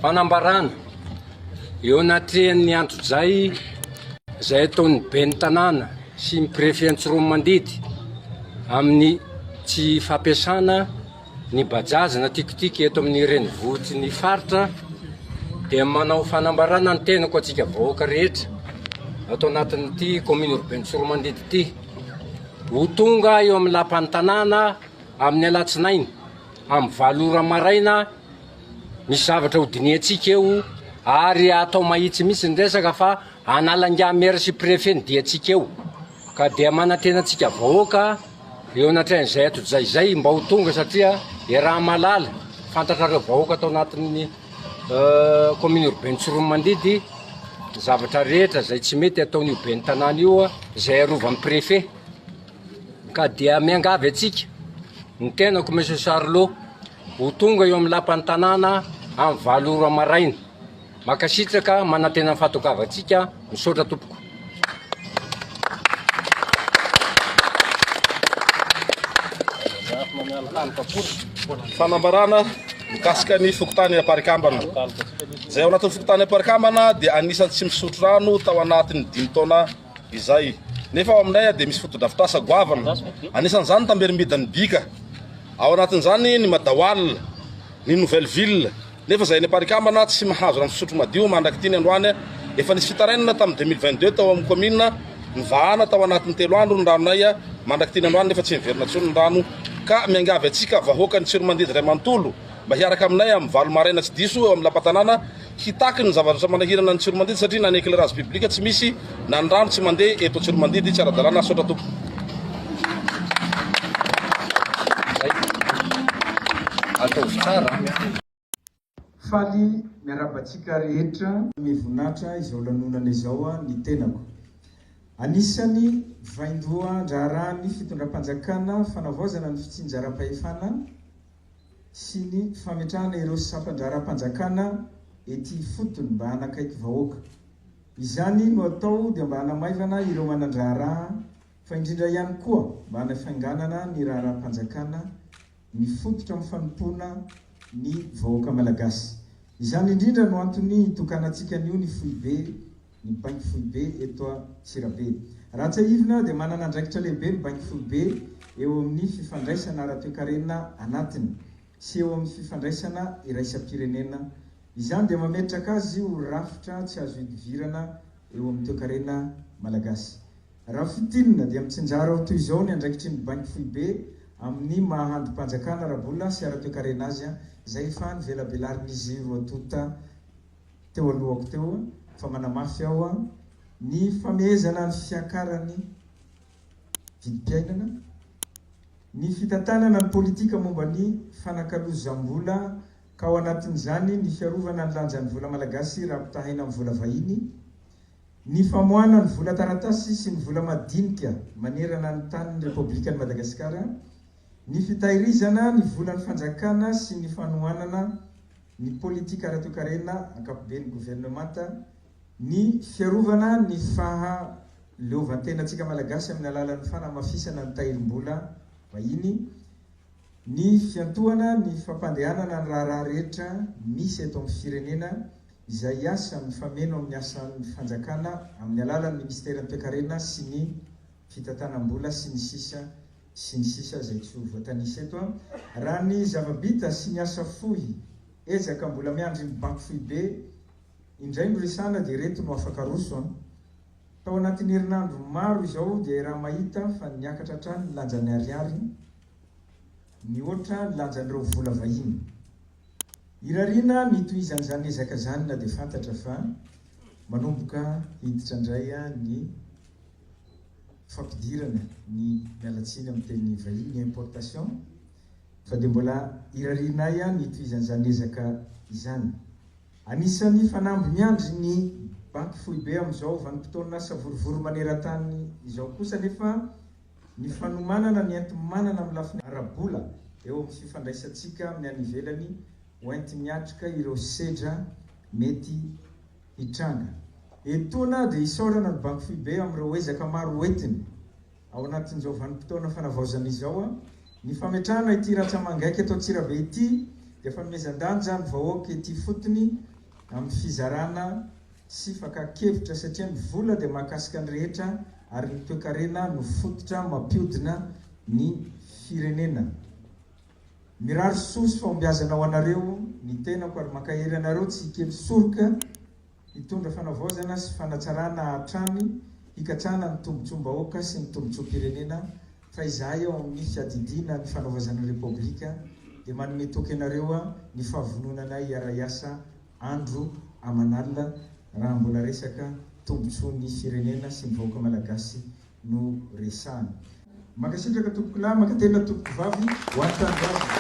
Fanambarana, eo anatrehan'ny antsojay izay ataon'ny ben'ny tanàna sy ny préfet Antsiroanomandidy amin'ny tsy fampiasana ny bajaj na tiktik eto amin'ny renivohitry ny faritra dia manao fanambarana ny tenako antsika vahoaka rehetra ato anatin'ity commune urbaine Tsiroanomandidy ity. Ho tonga eo amin'ny lapan'ny tanàna amin'ny alatsinainy Amin'ny valo ora maraina, misy zavatra ho dinihantsika eo ary atao mahitsy mihitsy ny resaka fa hanala ingahy maire sy préfet ny diantsika eo. Ka dia manantena antsika vahoaka eo anatrehan'izay antsojay izay mba ho tonga satria iaraha-mahalala, fantatrareo vahoaka tao anatin'ny commune urbaine Tsiroanomandidy ny zavatra rehetra izay tsy mety ataon'io ben'ny tanàna io izay arovan'ny préfet. Ka dia miangavy antsika, ny tenako Monsieur Charlot, ho tonga eo amin'ny lapan'ny tanàna amin'ny valo ora maraina. Mankasitraka, manantena ny fahatongavantsika, misaotra tompoko. Fanambarana mikasika ny fokontany Amparikambana. Izay ao anatin'ny fokontany Amparikambana dia anisan'ny tsy misotro rano tao anatin'ny dimy taona izay. Nefa ao aminay dia misy fotodrafitrasa goavana, anisan'izany ny tamberim-bidin'ny bika, ao anatin'izany ny Madawal, ny Nouvelle Ville, nefa izay any Amparikambana tsy mahazo rano fisotro madio mandrak'ity ny androany. Efa nisy fitarainana tamin'ny 2022 tao amin'ny kaominina, nivahana tao anatin'ny telo andro ny ranonay mandrak'ity ny androany nefa tsy miverina intsony ny rano. Ka miangavy antsika vahoakan'i Tsiromandidy iray manontolo mba hiaraka aminay amin'ny valo maraina tsy diso eo amin'ny lapan-tanàna hitaky ny zavatra manahirana an'i Tsiromandidy satria na ny éclairage public tsy misy na ny rano tsy mandeha eto Tsiromandidy tsy ara-dalàna saotra tompoko. Ataovy tsara. Faly miarahaba antsika rehetra. Mivonatra izao lanonana izao ny tenako. Anisan'ny vaindohan-draharahan'ny fitondram-panjakana fanavaozana ny fitsinjaram-pahefana sy ny fametrahana ireo sampan-draharaham-panjakana ety ifotony mba hanakaiky vahoaka. Izany no atao dia mba hanamaivana ireo manan-draharaha fa indrindra ihany koa mba hanafainganana ny raharaham-panjakana mifototra amin'ny fanompoana ny vahoaka Malagasy. Izany indrindra no antony hitokanantsika anio ny foibe ny Banky Foibe eto Antsirabe. Raha tsiahivina dia manana andraikitra lehibe ny Banky Foibe eo amin'ny fifandraisana ara-toekarena anatiny sy eo amin'ny fifandraisana iraisam-pirenena. Izany dia mametraka azy ho rafitra tsy azo ihodivirana eo amin'ny toekarena malagasy. Raha fintinina dia mitsinjara ho toy izao ny andraikitry ny Banky Foibe amin'ny maha andrim-panjakana ara-bola sy ara-toekarena azy izay efa novelabelarin'izy roa tonta teo alohako teo fa manamafy aho ny famehezana ny fiakaran'ny vidim-piainana, ny fitantanana ny politika momba ny fanakalozam-bola ka ao anatin'izany ny fiarovana ny lanjan'ny vola malagasy raha ampitahaina amin'ny vola vahiny, ny famoahana ny vola taratasy sy ny vola madinika manerana ny tanin'ny Repoblikan'i Madagasikara, ny fitahirizana ny volan'ny fanjakana sy ny fanohanana ny politika ara-toekarena ankapoben'ny governemanta, ny fiarovana ny fahaleovantenantsika Malagasy amin'ny alalan'ny fanamafisana ny tahirim-bola vahiny, ny fiantohana ny fampandehanana ny raharaha rehetra misy eto amin'ny firenena izay asa mifameno amin'ny asan'ny fanjakana amin'ny alalan'ny ministeran'ny toekarena sy ny fitantanam-bola sy ny sisa sy ny sisa izay tsy ho voatanisa eto. Raha ny zava-bita sy ny asa fohy ezaka mbola miandry ny banky foibe indray no resahana dia ireto no afaka aroso an. Tao anatin'ny herinandro maro izao dia iaraha-mahita fa niakatra hatrany ny lanjan'ny ariary mihoatra ny lanjan'ireo vola vahiny. Irariana ny hitohizan'izany ezaka izany na dia fantatra fa manomboka hiditra indray ny fampidirana ny, miala tsiny amin'ny teny vahiny, ny importation, fa dia mbola irarianay ny hitohizan'izany ezaka izany. Anisan'ny fanamby miandry ny Banky Foibe amin'izao vanim-potoana savorovoro maneran-tany izao kosa anefa ny fanomanana ny enti-manana amin'ny lafiny ara-bola eo amin'ny fifandraisantsika amin'ny any ivelany ho enti-miatrika ireo sedra mety hitranga. Etoana dia isaorana ny Banky Foibe amin'ireo ezaka maro hoentiny ao anatin'izao vanim-potoana fanavaozana izao. Ny fametrahana ity rantsa-mangaika eto Antsirabe ity. dia fanomezan-danja ny vahoaka ety ifotony amin'ny fizarana sy fakan-kevitra satria ny vola dia mahakasika ny rehetra ary ny toekarena no fototra mampiodina ny firenena. Mirary soa sy fahombiazana ho anareo ny tenako ary mankahery anareo tsy hikely soroka hitondra fanavaozana sy fanatsarana hatrany hikatsahana ny tombotsoam-bahoaka sy ny tombotsoam-pirenena fa izahay ao amin'ny fiadidiana ny fanaovazana ny Repoblika dia manome toky anareo ny fahavononanay hiara-hiasa andro aman'alina raha mbola resaka tombotsoan'ny firenena sy ny vahoaka Malagasy no resahana. Mankasitraka tompokolahy, mankatelina tompokovavy ho an'ny tanindrazana.